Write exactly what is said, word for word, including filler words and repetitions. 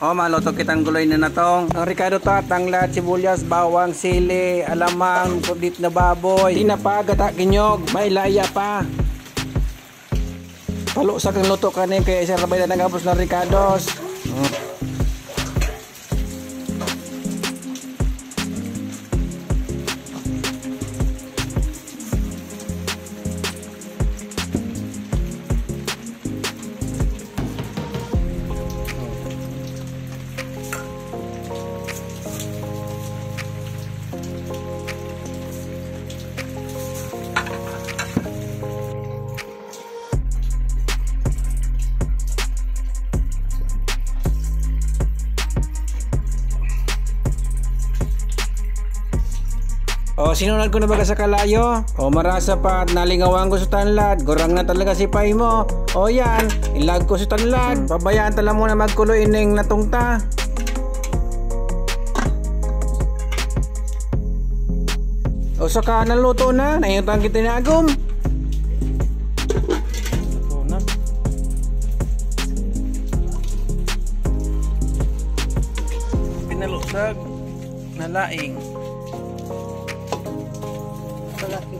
O, maluto kitang gulay na natong. Ang rekado ta, tanglad, sibuyas, bawang, sili, alamang, kudit na baboy. Tinapa, gata, kinyog, may laya pa. Palusak ang luto kani, kaya isa rabay na nagabos na rekados. Mm. O, sinunod ko na baga sa kalayo? O, marasa pa at nalingawan ko sa tanlad. Gurang na talaga si Pay mo. O, yan. Ilag ko sa tanlad. Hmm. Pabayaan ta lang muna magkulo ining natong ta. O, saka naluto na. Nainutang kita na agom. Ito na. Pinalusag na laing. Palaki.